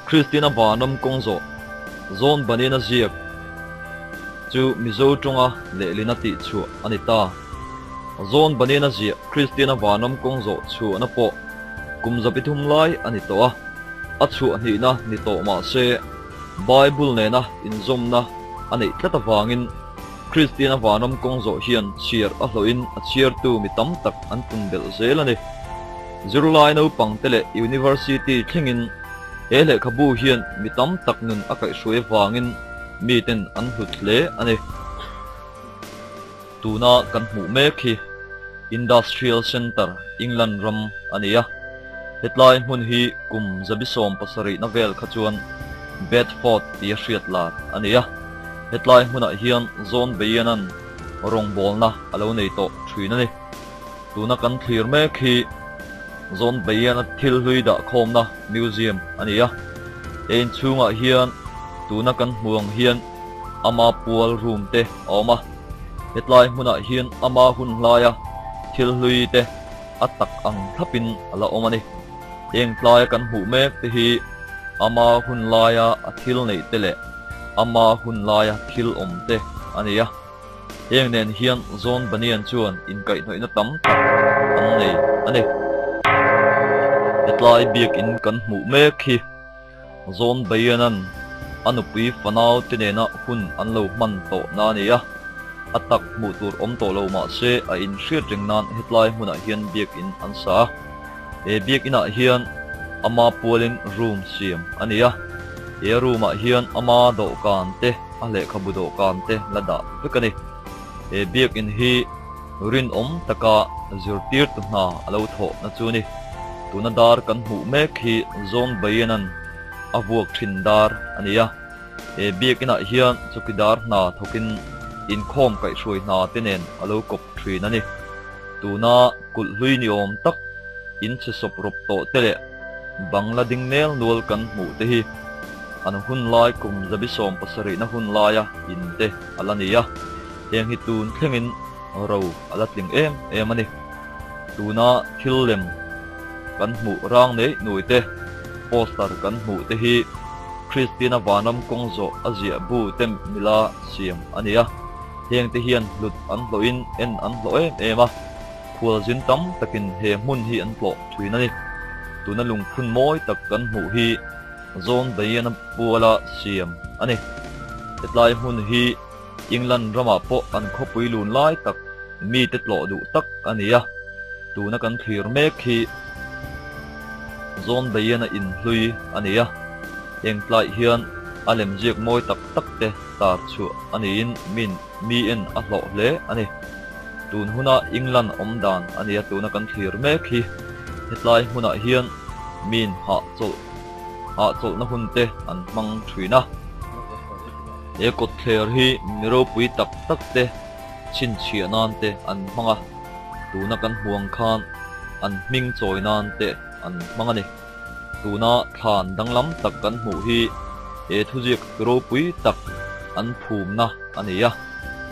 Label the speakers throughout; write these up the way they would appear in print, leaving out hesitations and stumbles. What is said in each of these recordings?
Speaker 1: Kristiana Vanram kawng zawh zawn banin a ziak chu Mizo tawnga lehlina tihchhuah a ni ta. Zawn banin a ziah Kristiana Vanram kawng zawh chhuahna pawh kum 130 lai a ni tawh a, a chhuah hnihna ni tawh mah se Bible nena inzawmna a neih tlat avangin Kristiana Vanram kawng zawh hian chhiar a hlawhin a chhiartu mi tam tak an pun belh zel a ni. Zirlai naupang te leh University thlengin he lehkhabu hian mi tam tak nun a kaihhruai avangin miten an hlut hle a ni. Tuna kan hmuh mek hi Industrial Centre, England ram a ni a. Hetlai hmun hi kum 77 na vel kha chuan Bedford tia hriat lar a ni a. Hetlai hmunah hian Zawn Beianan rawngbawlna a lo nei tawh thin a ni. Tuna kan thlir mek hi Zawn Beiana thil hlui dah khawmna museum a ni a. He inchhungah hian tuna kan hmu ang hian ama pual room te a awm a. Hetlai hmunah hian ama hun hlaia thil hlui te a tak ang thlapin a la awm a ni. Heng tlaia kan hmuh mek te hi ama hun laia a thil neih te leh ama hun laia thil awm te a ni a. Heng nen hian Zawn Banian chuan inkaihhnawihna tam tak an nei a ni. Hetlai biakin kan hmuh mek hi Zawn Banianan a nupui fanau te nena hun an lo hman tawh na a ni a. A tak hmuh tur awm tawh lo mah se a inhriat reng nan hetlai hmunah hian biakin an sa a. He biakinah hian ama pualin room siam a ni a. He room-ah hian ama dawhkan te, a lehkhabu dawhkan te la dah vek a ni. He biakin hi rinawm taka zirtirtu hna a lo thawhna chu a ni. Tuna dar kan hmuh mek hi Zawn Bayenan a vuak thin dar a ni a. He biakinah hian chawkidar hna thawkin inkhawm kaihhruai hna te nen a lo kawp thin a ni. Tuna kulh hlui ni awm tak inchhe sawp rawp tawh te leh bangla ding nel nual kan hmuh te hi an hun lai kum 77na hun laia in te a la ni a, heng hi tun thlengin ro a la tling em em a ni. Tuna thil lem kan hmuh rang neih nuai te, poster kan hmuh te hi Kristiana Vanram kawng zawh a ziah bu te mila siam a ni a, heng te hian hlut an hlawhin en an hlawh em em a, khualzin tam takin he hmun hi an tlawh thin a ni. Tuna lungphun mawi tak kan hmuh hi Zawn Beiana puala siam a ni. Hetlai hmun hi England ramah pawh an khawpui lun lai tak mite tlawh duh tak a ni a, tuna kan thlir mek hi Zawn Beiana inhlui a ni a, heng tlaiah hian a lemziak mawi tak tak te tar chhuah a niin min mi en a hlawh hle a ni. Tun huna England awm dan a nia tuna kan thlir mek hi hetlai hmunah hian min hahchawlh hahchawlhna hun te an hmang thin a. He kawtthler hi mi ropui tak tak te chhinchhiah nan te an hmang a, tuna kan hmu ang khan an hming chawi nan te an hmang a ni. Tuna thlan danglam tak kan hmuh hi he thuziak ropui tak an phumna a ni a,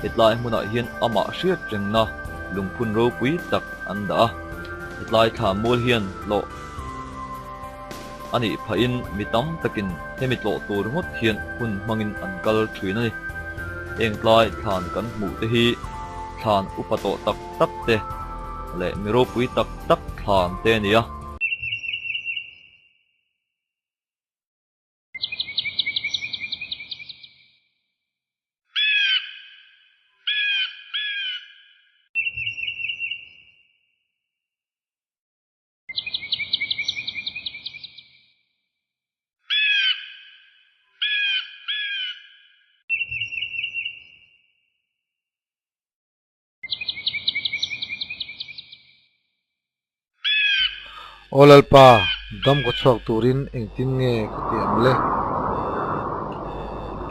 Speaker 1: hetlai hmunah hian amah hriat rengna lungphun ropui tak an dah a, hetlai thla mual hian tlawh a nih phahin mi tam takin hemi tlawh tur ngawt hian hun hmangin an kal thin a ni. Heng tlai thlan kan hmuh te hi thlan upa tawh tak tak te leh mi ropui tak tak thlan te a ni a.
Speaker 2: Aw Lalpa, dam ka chhuak turin engtin nge ka tih ang le?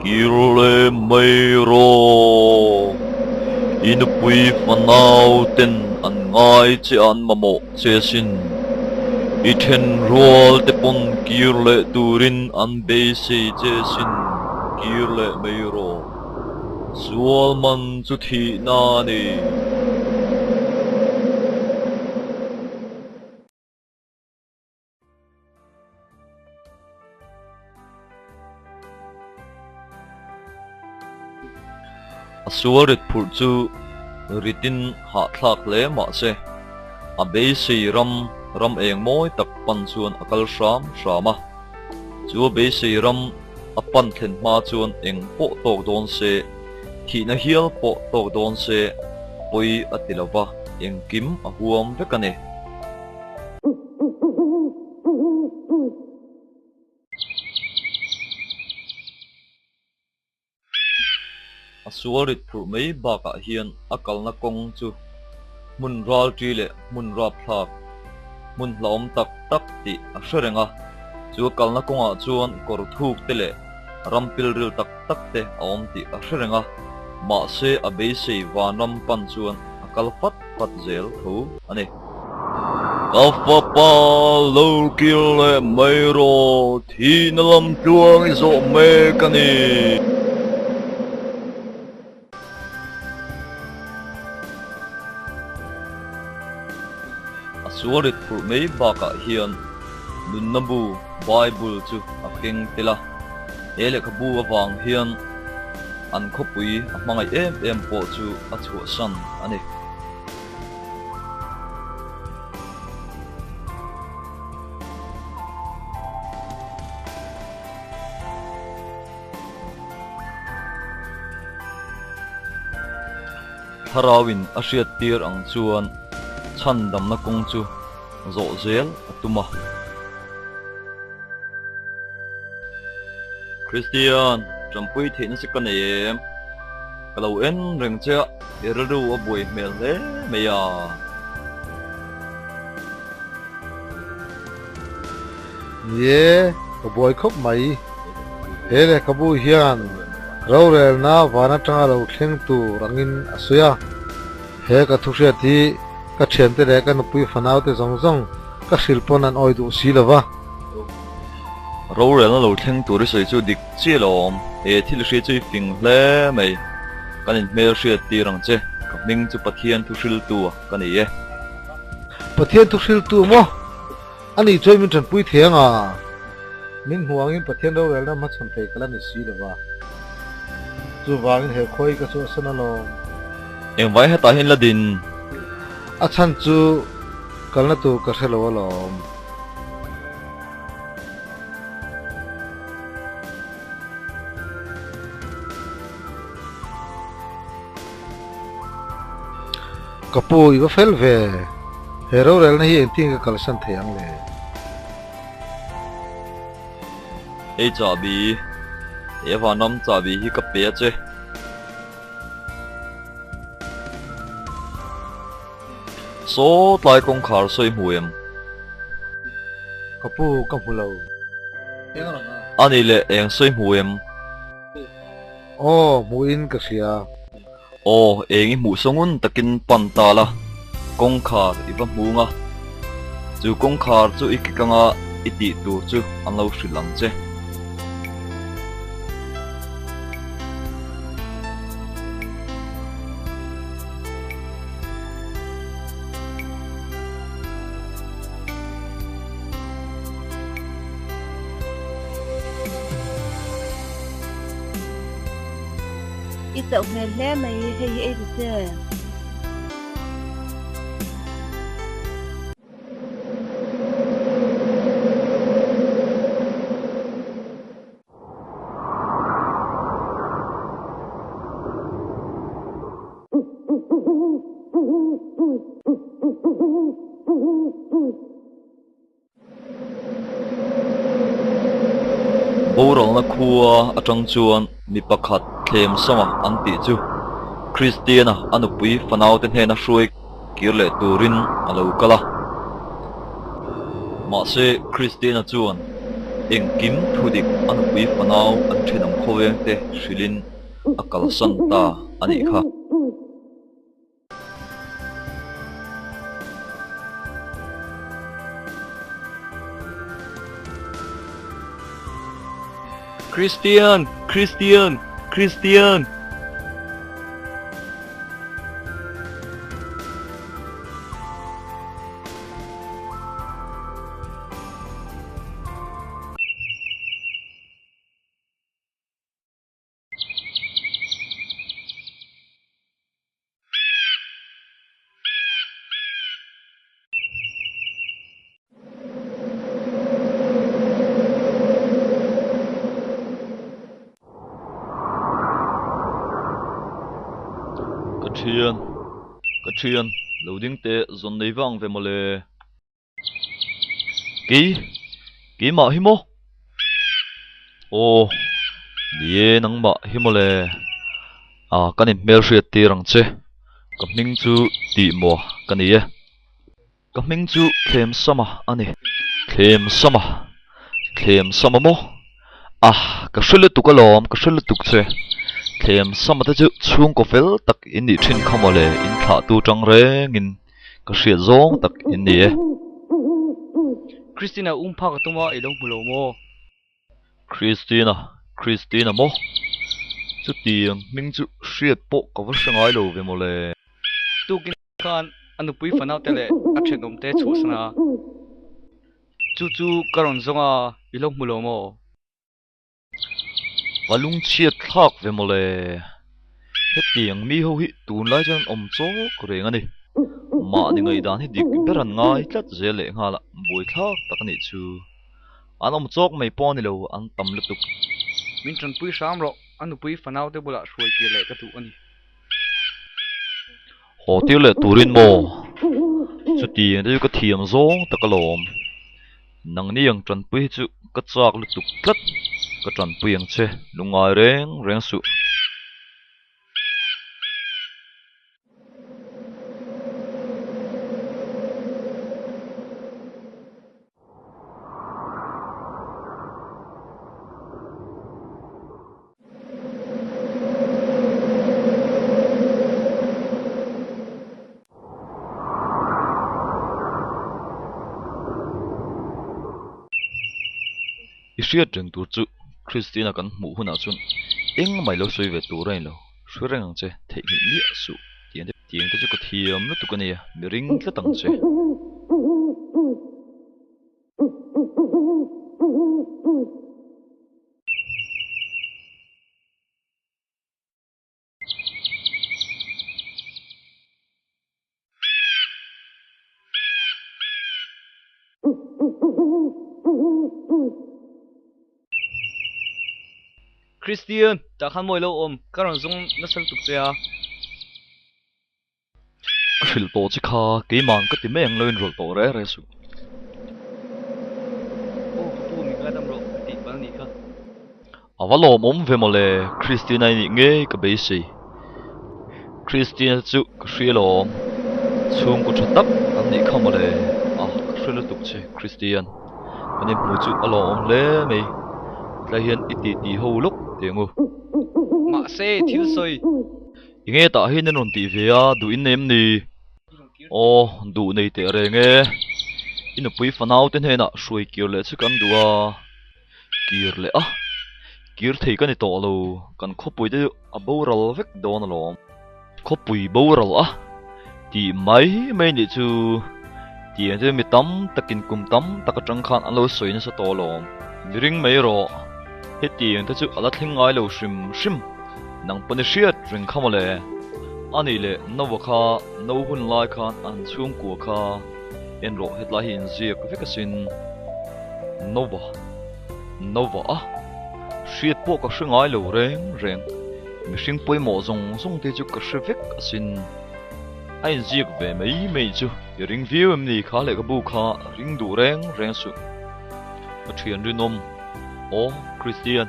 Speaker 1: Kir leh mai rawh, i nupui fanau ten an ngai che an mamawh che sin. I thenrual te pawn kir leh turin an beisei che sin, kir leh mai rawh. Sual man chu thihna a ni. sual rit phurh chu ritin hahthlak hle mah se, a beisei ram ram eng mawi tak pan chuan a kal hram hram a. Chu a beisei ram a pan thlen hma chuan eng pawh tawk dawn se, thihna hial pawh tawk dawn se, pawi a ti lo va, engkim a huam vek a ni. A sual rit phurh mai bakah hian a kalna kawng chu hmun ralṭi leh hmun rapthlak, hmun hlauhawm tak tak tih a hre reng a. Chu a kalna kawngah chuan kawr thuk te leh ram pilril tak tak te a awm tih a hre reng a, mahse a beisei vanram pan chuan a kal fat fat zel tho a ni. Ka fapa lo kir leh mai rawh, thihna lam tluang i zawh mek a ni. A sual rit phurh mai bakah hian nunna bu, Bible, chu a keng tel a. He lehkhabu avang hian an khawpui a hmangaih em em pawh chu a chhuahsan a ni. Thlarauin a hriattir ang chuan chhandamna kawng chu zawh zel a tum a. Christian, tanpui theihna che ka nei em? Ka lo en reng che a, i rilru a buai hmel hle mai a.
Speaker 2: Ni e, ka buai khawp mai. He lehkhabu hian rorelna van atanga lo thleng tur angin a sawi a. He ka thuhriat hi ka thiante leh ka nupui fanaute zawng zawng ka hrilh pawn an awi duh si lo va.
Speaker 1: Rorelna lo thleng tur i sawi chu dik chiah lo awm. He thil hria chu i fing hle mai. Kan inhmel hriat tir ang che. Ka hming chu Pathian thuhriltu a ka ni e.
Speaker 2: Pathian thuhriltu maw? A nih chuan min tanpui thei ang a. Min hmuh angin Pathian rorelna hmachhawn thei ka la ni si lo va. Chuvangin he khawi ka chhuahsan alawm.
Speaker 1: Engvai hetah hian la din?
Speaker 2: A chhan chu kalna tur ka hre lo alawm. Ka pu, i va fel ve. He rorelna hi engtin ka kalsan thei ang le?
Speaker 1: Hei chahbi, he vanram chahbi hi ka pe a che. Saw tlai kawngkhar sawi hmu em?
Speaker 2: Ka pu, ka hmu lo.
Speaker 1: A nih leh eng sawi hmu em?
Speaker 2: Aw, hmuhin ka hria.
Speaker 1: Aw, eng i hmuh saw ngun takin pan ta la, kawngkhar i va hmung a. Chu kawngkhar chu i kik anga i tih tur chu an lo hrilh ang che.
Speaker 3: I chauh hmel hle mai, hei hi ei ta che.
Speaker 1: Boralna khua atang chuan mi pakhat thlem sama an tih chu Kristiana a nupui fanaute hnena hruai kir leh turin a lo kal a. Mahse Kristiana chuan engkim thudik a nupui fanau an thenawm khawvengte hrilhin a kalsan ta a nih kha. Christian! Christian! Christian! thian, ka thian, lo ding teh zawn nei vang ve mawle. Kei, keimah hi maw? Aw, ni e nangmah hi mawle. Ah, kan inhmel hriat tir ang che. Ka hming chu tihmaw ka ni e. Ka hming chu Thlemsama a ni. Thlemsama, Thlemsama maw? Ah, ka hre lutuk alawm, ka hre lutuk che. Thlemsama te chu chhungkaw fel tak in nih thin kha mawle, in thlahtu tang rengin ka hriat zawng tak in ni e.
Speaker 4: Christina um phak a tum a, i lo hmu lo maw?
Speaker 1: Christina, Christina maw? Chutiang hming chu hriat pawh ka va hre ngai lo ve mawle.
Speaker 4: Tukin khan a nupui fanau te leh a thenawm te chhuahsan a, chu chu ka rawn zawng a, i lo hmu lo maw?
Speaker 1: Va lungchhiat thlak ve mawle. Hetiang mi ho hi tunlai chuan an awm chawk reng a ni. Mahni ngaihdan hi dik ber an ngai tlat zel leh nghal a, buaithlak tak a nih chu. An awm chawk mai pawh a ni lo, an tam lutuk.
Speaker 4: Min tanpui hram rawh, a nupui fanau te bulah hruai kir leh ka duh a ni.
Speaker 1: Haw tir leh turin maw? Chutiang te chu ka thiam zawng tak alawm. Nangni ang tanpui hi chu ka chak lutuk tlat, ka tanpui ang che, lungngai reng reng suh. I hriat reng tur chu Christina kan hmuh hunah chuan engmah i lo sawi ve tur a ni lo, hre reng ang che, theihnghilh miah suh tiang te chu ka thiam lutuk a nia, mi ring tlat ang che.
Speaker 4: Christian, tah khan mawi lo awm, ka rawn zawng nasa lutuk che a.
Speaker 1: Ka hrilh tawh che kha, keimah ka ti mai ang lo inrawlh tawh reng reng suh.
Speaker 4: Aw ka pu min ngaidam rawh ka tih palh a nih kha.
Speaker 1: A va lawmawm ve mawle, Christina i nih ngei ka beisei. Christina chu ka hria lawm, chhungkaw tha tak an nih kha mawle. A ka hre lutuk che Christian, kan inhmu chu a lawmawm hle mai, tlai hian i titi ho lawk teh ang u.
Speaker 4: Mahse thil sawi.
Speaker 1: Enge tah hian an rawn tih ve a, duh in nei em ni? Aw, duh nei teh reng e. I nupui fanau te hnenah hruai kir leh chu kan duh a, kir leh a, kir thei ka ni tawh lo, kan khawpui te chu a boral vek dawn alawm. Khawpui boral a tih mai mai nih chu tiang chu mi tam takin kum tam tak atang khan an lo sawi nasa tawh alawm. Mi ring mai rawh, hetiang te chu a la thleng ngai lo hrim hrim. Nang pawn i hriat reng kha mawle. A nih leh Noah kha no hun lai khan an chhungkua kha en rawh hetlai hi inziak vek asin. Noah. Noah a? Hriat pawh ka hre ngai lo reng reng. Mihring pawimawh zawng zawng te chu ka hre vek asin. A inziak ve mai mai chu i ring viau em ni kha lehkhabu kha ring duh reng reng suh. Ka thian rinawm. Aw Christian.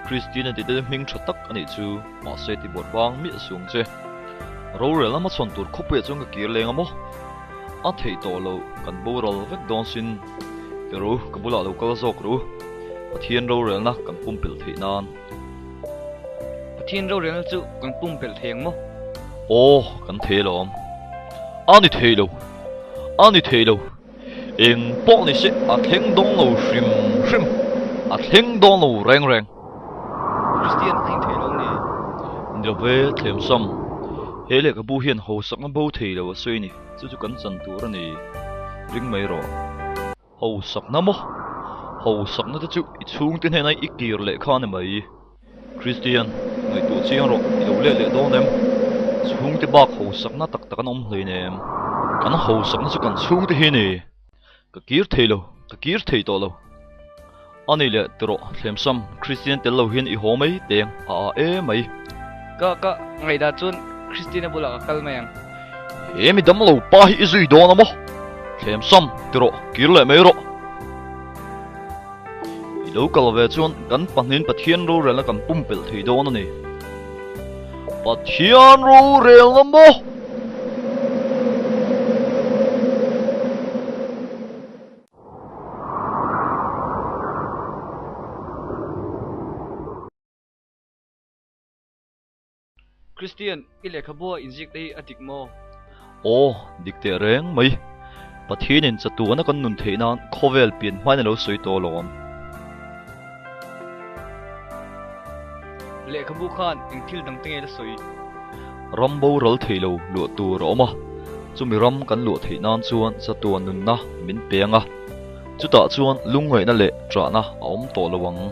Speaker 1: Christina tih te hming tha tak a nih chu, mahse ti buat bang miah sung che. Rorel lama chhawn tur khawpuiah chuan ka kir leng a maw? A theih tawh loh, kan boral vek dawn sin. Ti ru, ka bulah lo kal zawk ru. Pathian rorelna kan pumpelh theih nan.
Speaker 4: Pathian rorelna chu kan pumpelh thei ang maw?
Speaker 1: Aw, kan thei alawm. A ni thei lo. A ni thei lo. Eng pawh ni se a thleng dawn lo hrim hrim, a thleng dawn lo reng reng.
Speaker 4: Kristian a inthei lo ni.
Speaker 1: Ni lo ve, Thlemsam. He lehkhabu hian hausakna bo thei lo a sawi ni, chu chu kan chan tur a ni. Ring mai rawh. Hausakna maw? Hausakna te chu i chhungte hnena i kir leh kha a ni mai. Kristian, ngaihtuah chiang rawh, i lo let leh dawn em? Chhungte bak hausakna tak tak an awm hlein em? Kan hausakna chu kan chhungte hi a ni. Ka kir thei lo, ka kir thei tawh lo. A ni leh tirawh, Thlemsam, Kristian tel lo hian i haw mai teng a a e mai.
Speaker 4: Ka, ka ngaihdah chuan. Christina bulah ka kal mai ang.
Speaker 1: He mi damlo pa hi i zui dawn a maw? Thlem sam, ti rawh, kir leh mai rawh. I lo kal ve chuan kan pahnihin Pathian rorelna kan pumpelh thei dawn a ni. Pathian rorelna maw?
Speaker 4: Christian, i lehkhabua inzikte hi a dik maw?
Speaker 1: Aw, dik teh reng mai. Pathianin chatuana kan nun theih nan khawvel pian hmain a lo sawi tawh alawm.
Speaker 4: Lehkhabu khan eng thil dang te nge la sawi?
Speaker 1: Ram boral thei lo luah tur a awm a, chumi ram kan luah theih nan chuan chatuan nunna min peng a, chutah chuan lungngaihna leh ṭahna a awm tawh lo ang.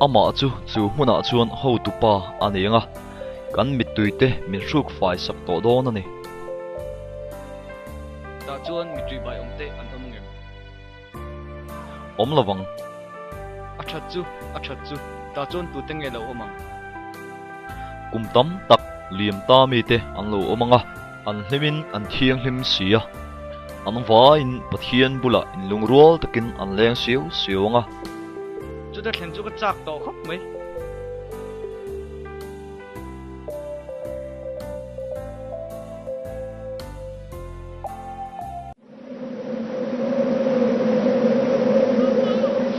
Speaker 1: Amah chu chu hmunah chuan hotupa a ni ang a, kan mittuite min hruk fai sak tawh dawn a ni.
Speaker 4: Tah chuan mittui bai awmte an awm ngem?
Speaker 1: Awm lo vang.
Speaker 4: A that chu, a that chu, tah chuan tute nge lo awm ang?
Speaker 1: Kum tam tak liam ta mite an lo awm ang a, an hlimin an thianghlim si a. An vaiin Pathian bulah inlungrual takin an leng siau siau ang a.
Speaker 4: Chuta thlen chu ka chak tawh khawp mai.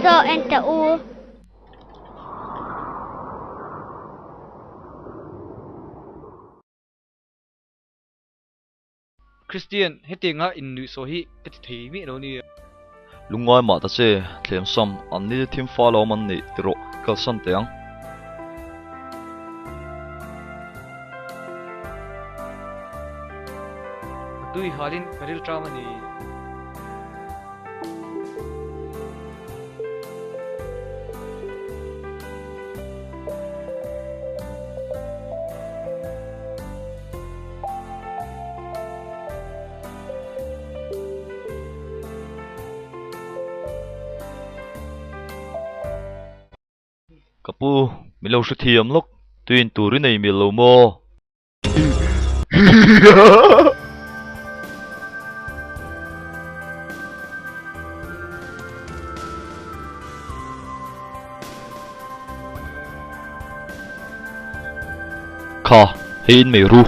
Speaker 5: Saw en teh u.
Speaker 4: Christian, hetianga innuihsaw hi ka ti thei miah lo nia.
Speaker 1: Lungngai mah ta che, thlem sam, an ni thim fa lo awm an nih ti rawh, i kalsan teh ang.
Speaker 4: Ka tui halin ka rilṭam a ni.
Speaker 1: Ka pu, min lo hrethiam lawk, tuin tur i nei mial lo maw? Kha, hei in mei ru.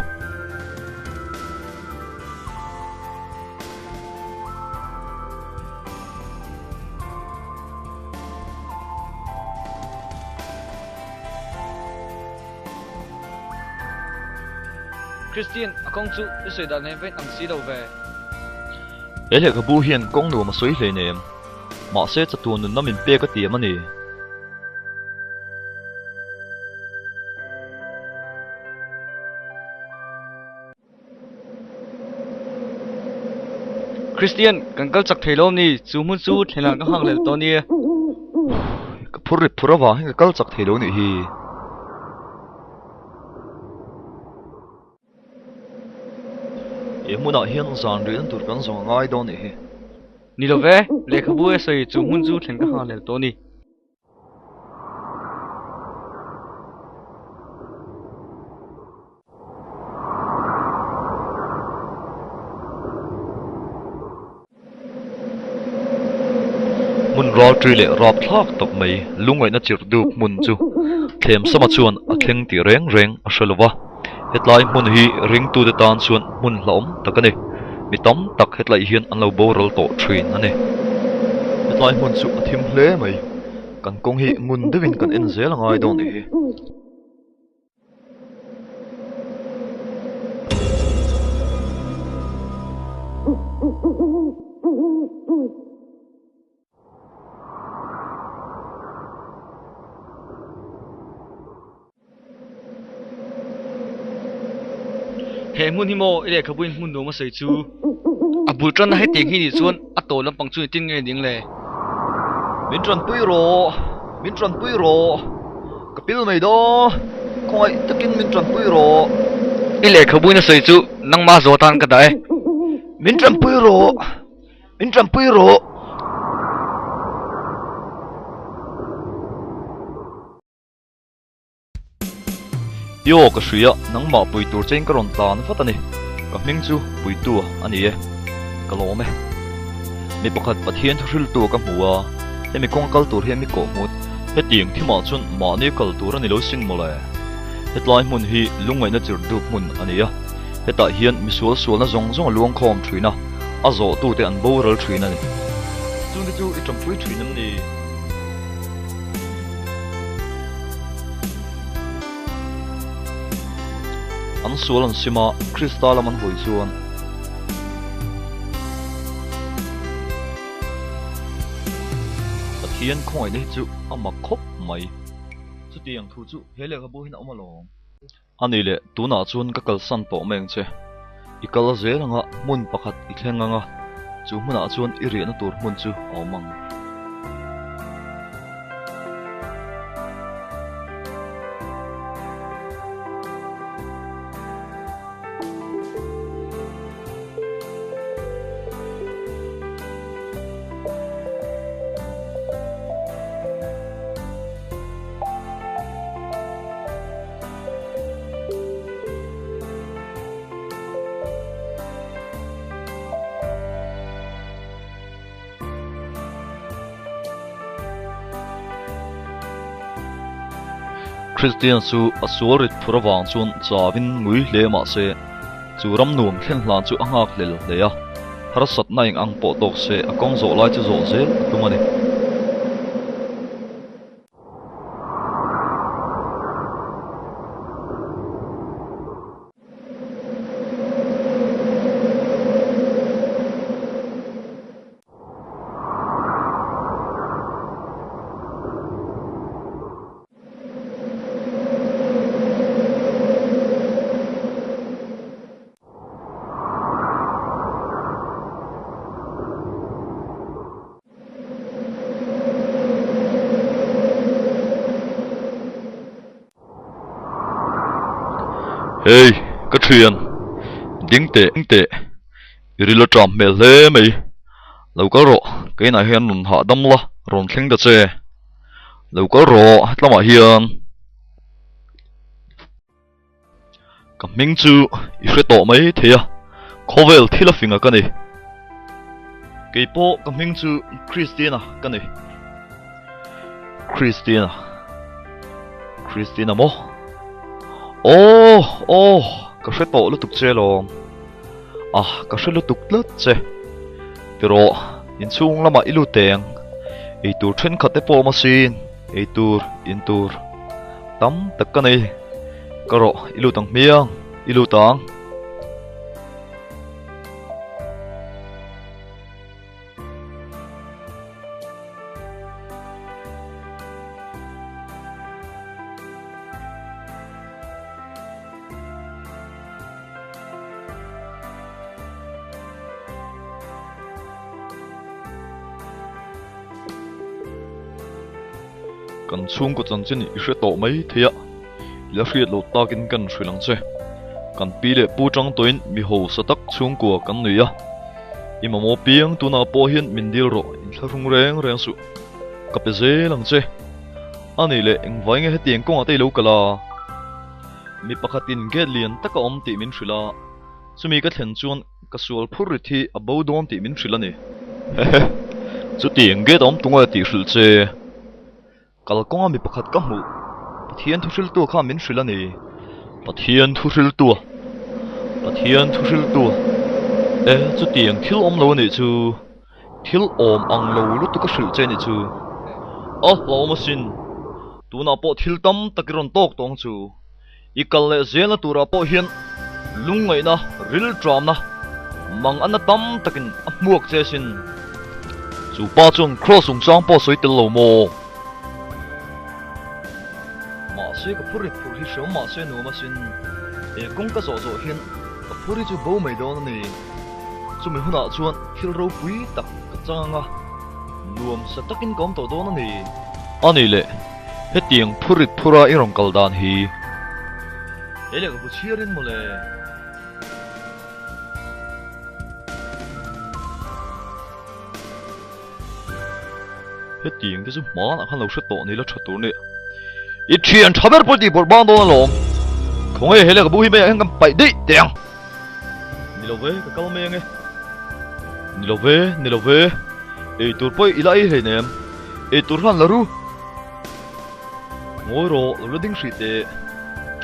Speaker 4: Christian, a kawng chu i sawi dan nen vain ang si lo ve.
Speaker 1: He lehkhabu hian kawng nuam a sawi hleinem. Mahse chatuan nunna min pek a tiam a ni.
Speaker 4: Christian, kan kal chak thei lo ni, chu hmun chu thlenah ka nghak lel tawh nia.
Speaker 1: Ka phur rit phur avang hian ka kal chak thei lo nih hi. He hmunah hian zan rihna tur kan zawng a ngai dawn nih hi.
Speaker 4: Ni lo ve, lehkhabu e sawi chu hmun chu thlen ka nghak lel tawh a ni.
Speaker 1: Hmun ralṭi leh rapthlak tak mai lungngaihna chirh dup hmun chu Thlemsama chuan a thleng tih reng reng a hre lo va. Hetlai hmun hi ringtute tan chuan hmun hlauhawm tak a ni. Mi tam tak hetlai hian an lo boral tawh thin a ni. Hetlai hmun chu a thim hle mai. Kan kawng hi ngun deuhin kan en zel a ngai dawn nih hi.
Speaker 4: He hmun hi maw i lehkhabuin hmun nuam a sawi chu a bul tanna hetiang hi nih chuan a tawl lampang chu engtin nge ning le?
Speaker 1: Min tanpui rawh, min tanpui rawh, ka pil mai daw, khawngaih takin min tanpui rawh.
Speaker 4: I lehkhabuin a sawi chu nangmah zawh atan ka dah e.
Speaker 1: Min tanpui rawh, min tanpui rawh. I aw ka hria, nangmah pui tur chein ka rawn tlan vat a ni. Ka hming chu Puitu a ni e. Ka lawm e. Mi pakhat Pathian thuhriltu ka hmu a, hemi kawnga kal tur hian mi kawh hmut. Hetiang thimah chuan mahni kal tur a ni lo sin mawle. Hetlai hmun hi lungngaihna chirh dup hmun a ni a, hetah hian misual sualna zawng zawng a luang khawm thin a, a zawhtute an boral thin a ni. Chungte chu i tanpui thin em ni? An sual an sim a, Krista lam an hawi chuan. Pathian khawngaihna hi chu a mak khawp mai. Chutiang thu chu he lehkhabu hian a awm alawm. A ni leh, tunah chuan ka kalsan tawh mai ang che. I kal zel anga hmun pakhat i thleng anga, chu hmunah chuan i riahna tur hmun chu a awm ang. Kristian chu a sual rit phur avang chuan chauin ngui hle mah se, chu ram nuam thlen hlan chu a nghak hlel hle a, harsatna eng ang pawh tawk se a kawng zawh lai chu zawh zel a tum a ni. Hey, ka thian, ding teh ding teh, i ril a ṭam hmel hle mai, lo kal rawh, keinah hian rawn hahdam la, rawn thleng ta che, lo kal rawh hetlamah hian. Ka hming chu i hre tawh mai thei a, khawvel thil a fing a ka ni. Kei pawh ka hming chu Christina ka ni. Christina. Christina maw? Aw, aw, ka hre tawh lutuk che lawm. Ah, ka hre lutuk tlat che. Tirawh, inchhung lamah i lut teng. Eitur thenkhat te pawh awm asin, eitur, intur. Tam tak ka nei. Ka rawh, i lut ang hmiang, i lut ang. Kan chhungkaw chanchin i hre tawh mai thei a, i la hriat loh takin kan hrilh ang che. Kan pi leh pu tang tawhin mi hausa tak chhungkua kan nui a, i mamawh piang tunah pawh hian min dil rawh, inthlahrung reng reng suh. Ka pe zel ang che. A nih leh engvai nge hetiang kawngah te i lo kal a? Mi pakhatin gate lian tak a awm tih min hrilh a, chumi ka thlen chuan Ka sual phur rit hi a bo dawn tih min hrilh a ni. Hehe. Chutiang gate awm tunge tih hrilh che. Kalkawnga mi pakhat ka hmuh. Pathian thu hriltu kha min hrilh a ni. Pathian thu hriltu a. Pathian thu hriltu a. E, chutiang thil awm lo a nih chu. Thil awm ang lo lutuk a hrilh che nih chu. A hlauhawm asin. Tunah pawh thil tam tak i rawn tawk tawng chu. I kal leh zelna turah pawh hian lungngaihna, rilṭamna, manganna tam takin a hmuak che asin. Chu pa chuan Kraws chungchang pawh sawi tel lo maw? Mahse ka phur rit phur hi hreawm mahse nuam asin. He kawng ka zawh zawh hian ka phur hi chu bo mai dawn a ni. Chumi hunah chuan thil ropui tak ka chang ang a, nuam sa takin ka awm tawh dawn a ni. A ni le. Hetiang phurit phura i rawn kal dan hi. He lehkhabu chhiarin mawle. Hetiang te chu hmanah khan lo hre tawh ni la tha tur nia. I thian tha ber pawh i tih bawrh bang dawn alawm. Khawnge he lehkhabu hi maiah hian kan paih daih teh ang. Ni lo ve, ka kal mai ange. Ni lo ve, ni lo ve. Ei tur pawh i la ei hleinem. Ei tur hlan la ru. Ngawi rawh, lo la ding hrih teh.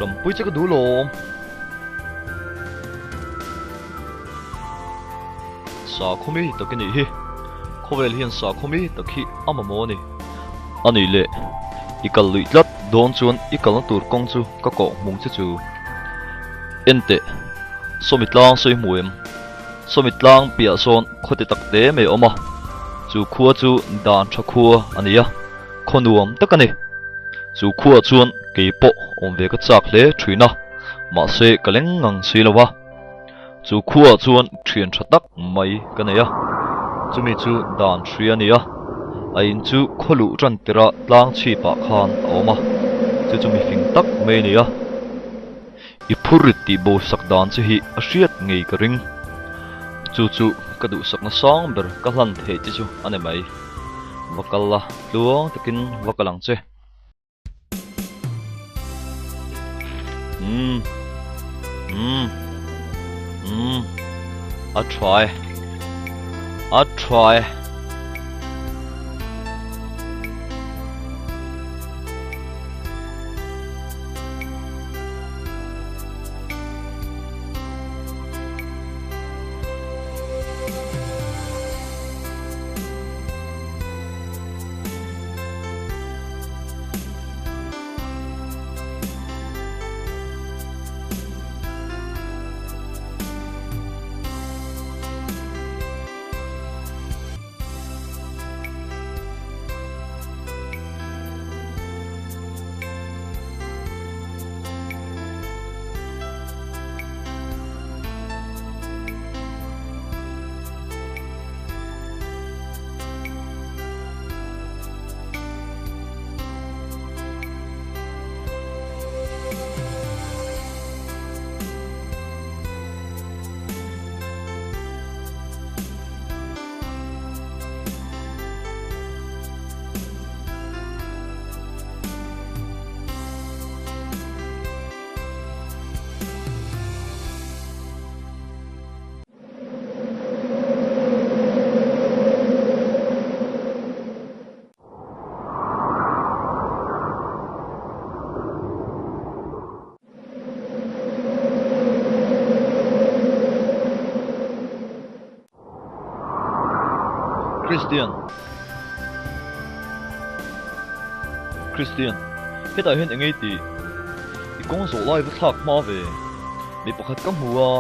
Speaker 1: Ṭampui che ka duh lawm. Sakhaw mi tak i nih hi. Khawvel hian sakhaw mi tak hi a mamawh a ni. A nih leh, i kal luih tlat dawn chuan i kalna tur kawng chu ka kawh hmung che chu. En teh, sawmi tlang sawi hmu em? Sawmi tlang piah sawn khaw ti tak te mai a awm a, chu khua chu dan tha khua a ni a, khaw nuam tak a ni. Chu khuaah chuan kei pawh awm ve ka chak hle thin a, mahse ka leng ngang si lo a. Chu khuaah chuan thian tha tak mai ka nei a, chumi chu dan hri a ni a, a in chu khaw luh tan tirh ah tlang chhip ah khan a awm a, chu chu mifing tak mai a ni a. I phur rit tih bo sak dan che hi a hriat ngei ka ring. Chu chu ka duhsakna sang ber ka hlan theih che chu a ni mai. Va kal la, tluang takin va kal ang che. Umm. Umm. Umm. A tha e. A tha e. Christian Christian hetah hian engei tih i kawng zawh lai va thlak hma ve mi pakhat ka hmu a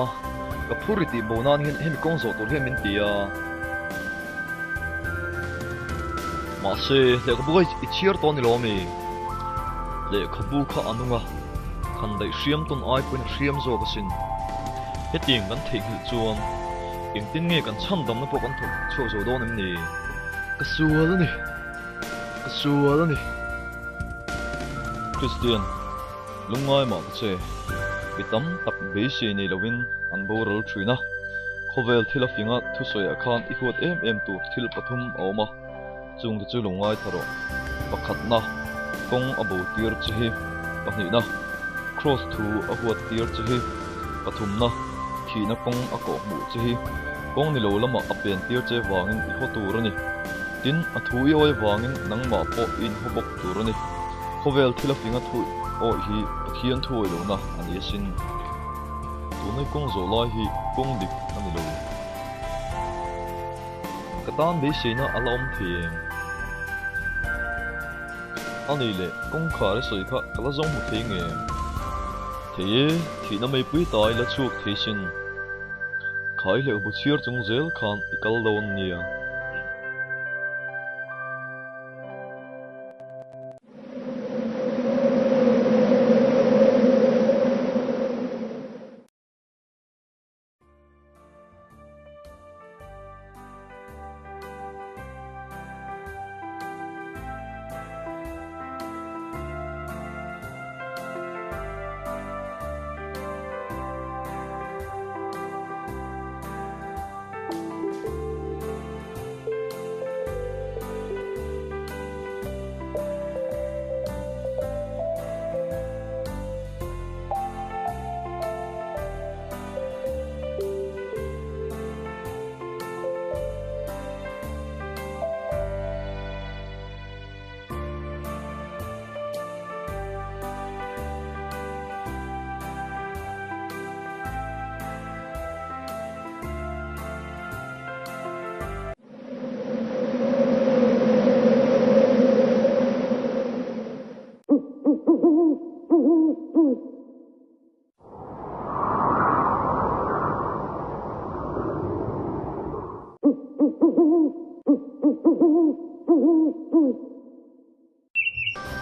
Speaker 1: ka phur ri tih bo nan hian hemi kawng zawh tur hian min ti a mahse lehkhabu kha i chhiar tawh a ni lo ami lehkhabu kha a nung a khan daih hriam tawn ai pawhin a hriam zawk asin hetiang kan theihnghilh chuan engtin nge kan chhan damna pawh kan thawk chhuak zo dawn em ni ka sual a ni ka sual a ni Christian Lungngai mah ka che. Mi tam tak beisei nei lovin an boral thin a. Khawvel thil a finga thusawiah khan i huat em em tur thil pathum a awm a, chungte chu lungngai tha rawh. Pakhatna, kawng a bo tir che hi. Pahnihna, Kraws thu a huat tir che hi. Pathumna, thihna kawng a kawh hmuh che hi. Kawng ni lo lamah a pen tir che vangin i haw tur a ni. Tin, a thu i awi vangin nangmah pawh i inhaw bawk tur a ni. Khawvel thil a finga thu awih hi Pathian thu awih lohna a ni asin. Tunai kawng zawh lai hi kawng dik a ni lo. Ka tan beiseina a la awm thei em? A nih leh kawngkhar i sawi kha ka la zawng hmu thei nge? Thei e, thihna meipui ta i la chhuak thei sin. Khai hleuh bu chhiar chung zel khan i kal dawn nia.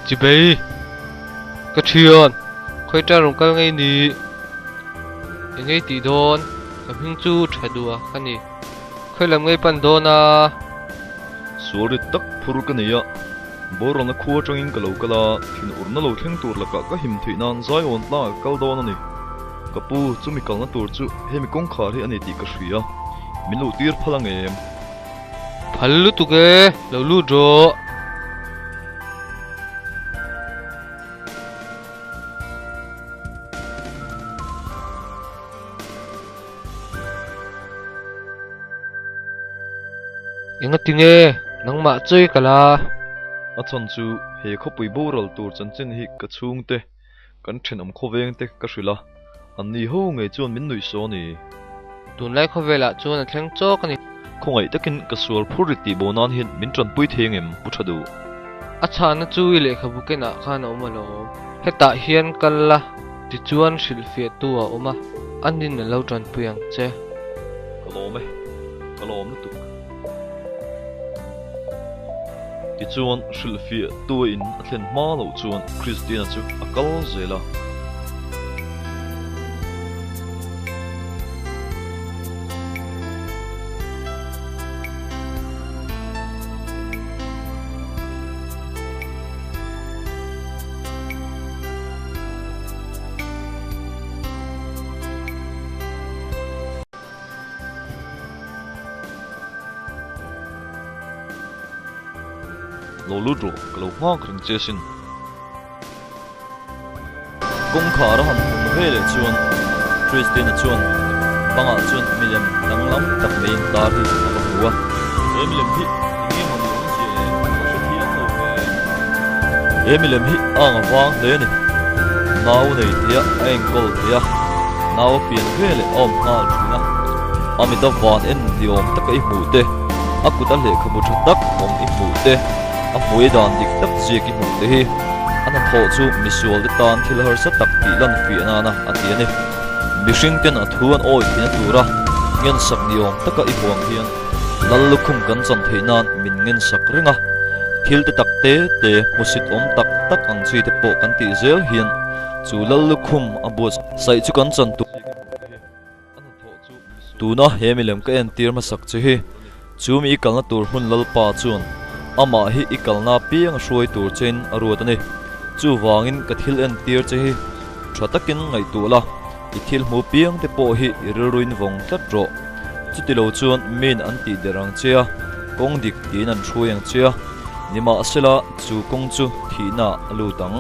Speaker 5: Chibei! Ka thian! Khawi tan rawn kal ngei ni? Eng ngei tih dawn? Ka hming chu tha duh a ka ni. Khawi lam ngei pan dawn a?
Speaker 1: Sual rit tak phur ka nei a, Boralna khua atangin ka lo kal a, thinurna lo thleng tur lakah ka him theih nan Zion tlangah ka kal dawn a ni. Ka pu, chumi kalna tur chu hemi kawngkhar hi a ni tih ka hria. Min lo tir phal ang em?
Speaker 5: Phal lutuk e, lo lut rawh. Engati nge nangmah chawi ka la?
Speaker 1: A chhan chu he khawpui boral tur chanchin hi ka chhungte, kan thenawm khawveng te ka hrilh a, an ni ho ngei chuan min nuih saw a ni.
Speaker 5: Tunlai khawvelah chuan a thleng chawk a ni.
Speaker 1: Khawngaih takin ka sual phur rit tih bo nan hian min tanpui thei angem Pu Tha Duh?
Speaker 5: A chhahna chu i lehkhabu kenah khan a awm alawm. Hetah hian kal la. Tichuan hrilhfiahtu a awm a, a nin a lo tanpui ang che.
Speaker 1: Ka lawm e, ka lawm lutuk. Tichuan hrilhfiahtu a in a thlen hma loh chuan Christiana chu a kal zel a. Lo lut rawh, ka lo nghak reng che asin. Kawngkhar a han hum ve leh chuan Christina chuan bangah chuan milem danglam tak mai intar hi a va hmu a. He milem hi eng nge mawni awmzia le? Ka hrethiam lo ve. He milem hi a ang avang hle a ni. Nau nei thei a, a enkawl thei a, nau a pian ve leh a awm nghal thin a. A mit a van en ni awm taka i hmuh te, a kut a lehkhabu tha tak awm i hmuh te, a hmui dan dik tak ziak i hmuh te hi a hnathawh chu misual te tan thil harsa tak tih lan fiah nana a ti a ni. Mihring ten a thu an awi theihna tura ngensak ni awm taka i hmuh ang hian Lal lukhum kan chan theih nan min ngensak reng a, thil te tak te te hmusit awm tak tak ang chi te pawh kan tih zel hian chu Lal lukhum a buatsaih chu kan chan tur. Tuna he milem ka entir hmasak che hi chu mi i kalna tur hmun Lalpa chuan amah hi i kalna apiang a hruai tur chein a ruat a ni. Chuvangin ka thil entir che hi tha takin ngaihtuah la, i thil hmu piang te pawh hi i rilruin vawng tlat rawh. Chutilo chuan min an tih der ang che a, kawng dik tiin an hruai ang che a, nimahsela chu kawng chu thihna a lut ang.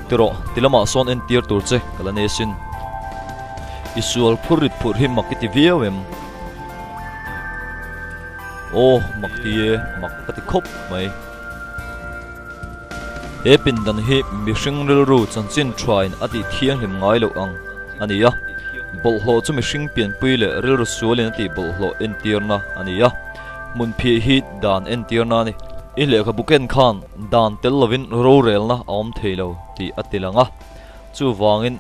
Speaker 1: Ti rawh, ti lamah sawn entir tur che ka la nei asin. I sual phur rit phurh hi mak i ti viau em? Aw, mak ti e, mak ka ti khawp mai. He pindan hi mihring rilru chanchin thain a tih thianghlim ngai loh ang a ni a. Bawlhhlawh chu mihring pianpui leh rilru sualin a tih bawlhhlawh entirna a ni a. Hmunphiah hi dan entirna a ni. I lehkhabu ken khan dan tel lovin rorelna a awm thei lo tih a ti lang a. Chuvangin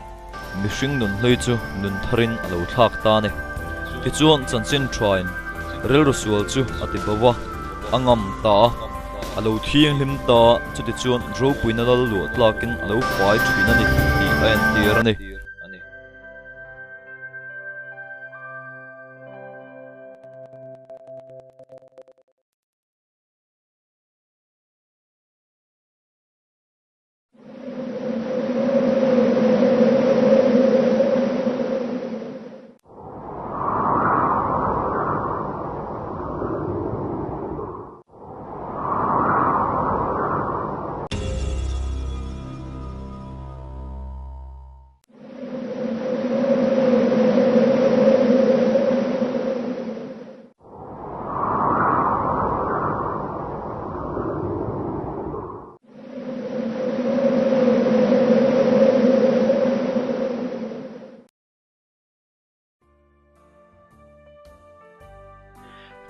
Speaker 1: mihring nunhlui chu nun tharin a lo thlak ta a ni. Tichuan chanchin thain rilru sual chu a ti bo a, a ngam ta a, a lo thianghlim ta a, chutichuan ropuina lal luah tlakin a lo fai thin a ni tih a entir a ni.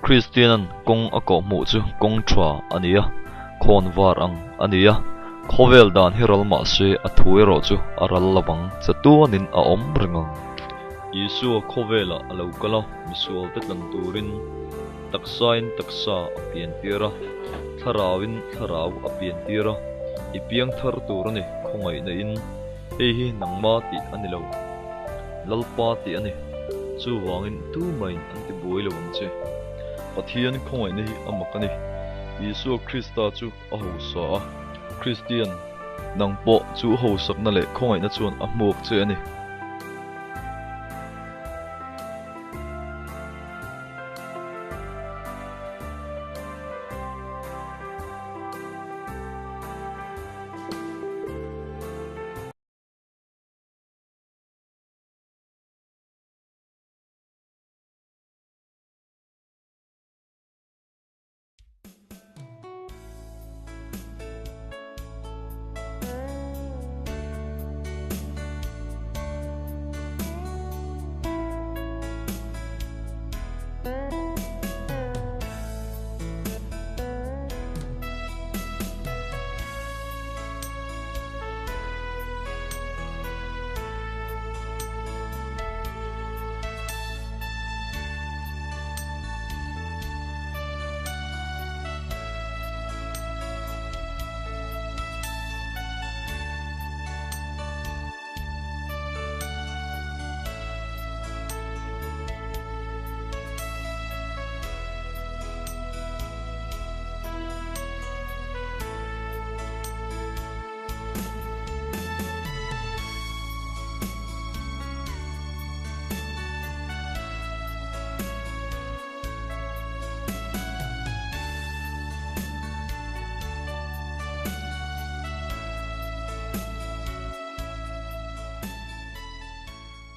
Speaker 1: Kristianan kawng a kawh hmuh chu kawng tha a ni a, khawn var ang a ni a, khawvel dan hi ral mah se a thu erawh chu a ral lo vang, chatuanin a awm reng ang. Isua khawvelah a lo kal a, misual te tlan turin taksain taksa a piantir a, thlarauin thlarau a piantir a. I piang thar tur a ni, khawngaihna in. Hei hi nangma tih a ni lo. Lalpa tih a ni. Chuvangin tumahin an ti buai lo ang che. Pathian khawngaihna hi a mak a ni. Isua Krista chu a hausa a, Kristian nang pawh chu hausakna leh khawngaihna chuan a hmuak che a ni.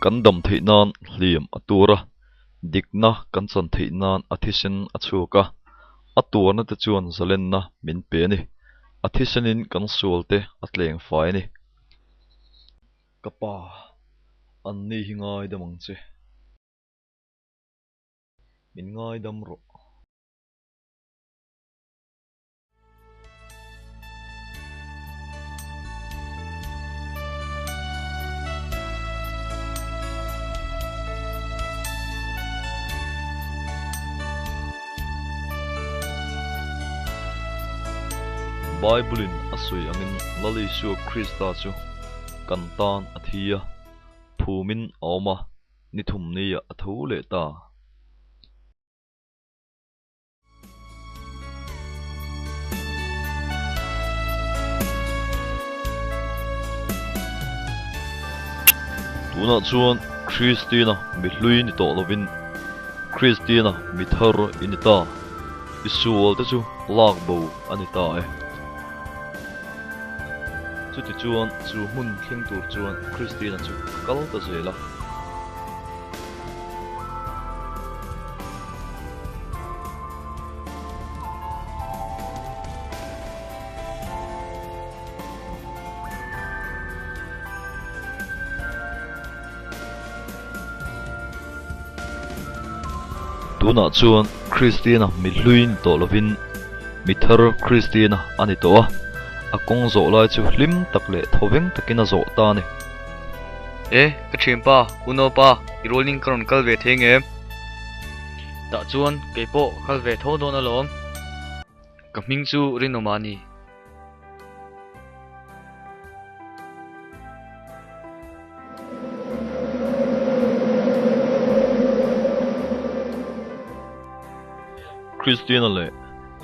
Speaker 1: Kan dam theih nan hliam a tur a, dikna kan chan theih nan a thisen a chhuak a, a tuarna te chuan zalenna min pe a ni. A thisenin kan sual te a tleng fai a ni. Ka pa, anni hi ngaidam ang che. Min ngaidam rawh. Bible-in a sawi angin Lal Isua Krista chu kan tan a thi a, phumin a awm a, ni thumniah a tho leh ta. Tunah chuan Kristina mi hlui ni tawh lovin Kristina mi thar i ni ta. I sual te chu lak bo a ni ta e. Chutichuan chu hmun thleng tur chuan Kristina chu a kal ta zel a. Tunah chuan Kristiana mi hlui ni tawh lovin mi thar Kristiana a ni tawh a, a kawng zawh lai chu hlim tak leh thawveng takin a zawh ta a ni.
Speaker 4: E, ka thianpa, unaupa, i rualin ka rawn kal ve thei ngem? Tah chuan kei pawh ka kal ve tho dawn alawm. Ka hming chu Rinawma a ni.
Speaker 1: Kristiana leh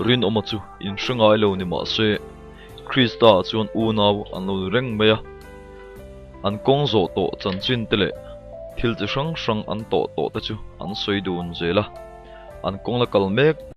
Speaker 1: Rinawma chu inhre ngai lo ni mah se, Krista ah chuan unau an lo ni reng mai a, an kawng zawh tawh chanchin te leh thil chi hrang hrang an tawh tawh te chu an sawi dun zel a, an kawng la kal mek.